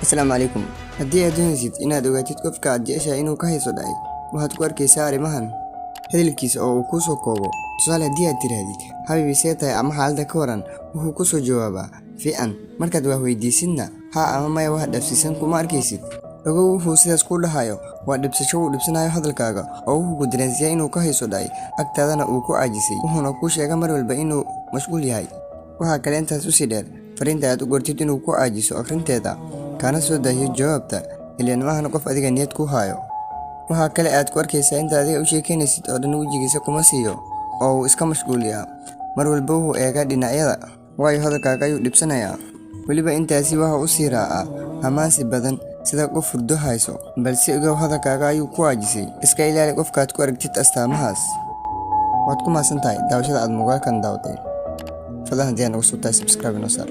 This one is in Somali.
Asalaamu calaykum. Haddii aad doonaysid inaad ogaatid qofka aad jeceshahay inuu ka hayso dhacay, waxaad ku arkaysaa arrimahan. Hadalkiisa oo uu kuu soo koobo. Tusaale, haddii aad tidhaahdid "Xabiibi, see tahay?" ama "Xaaladda ka waran?", wuxuu ku soo jawaabaa "Fiican." Markaad wax weydiisidna, haa ama maya wax dhaafsiisan kuma arkaysid. Ogow, wuxuu sidaas kuu dhahayo waa dhibsasho uu dhibsanayo hadalkaaga, oo wuxuu ku dareensiiyaa inuu ka hayso dhacay, agtaadana uu ku caajisay, wuxuuna kuu sheegaa mar walba inuu mashquul yahay. Waxaa kale intaas usii dheer, fariinta aad u qortid inuu ku caajiso akhrinteeda, kaana soo daahiyo jawaabta, ileen maahan qof adiga niyad ku hayo. Waxaa kale aad ku arkaysaa, inta adiga u sheekeynaysid oo dhan wejigiisa kuma siiyo oo uu iska mashquuliyaa. Mar walba wuxuu eegaa dhinacyada, waayo hadalkaaga ayuu dhibsanayaa. Weliba intaasi waxa u sii raaca hamaasi badan, sida qof hurdo hayso. Balse ogow, hadalkaaga ayuu ku caajisay. Iska ilaali qofkaad ku aragtid astaamahaas. Waad ku mahadsan tahay daawashada aad muuqaalkan daawatay. Fadlan, haddii aad nagu cusub tahay, subscribe inoo saar.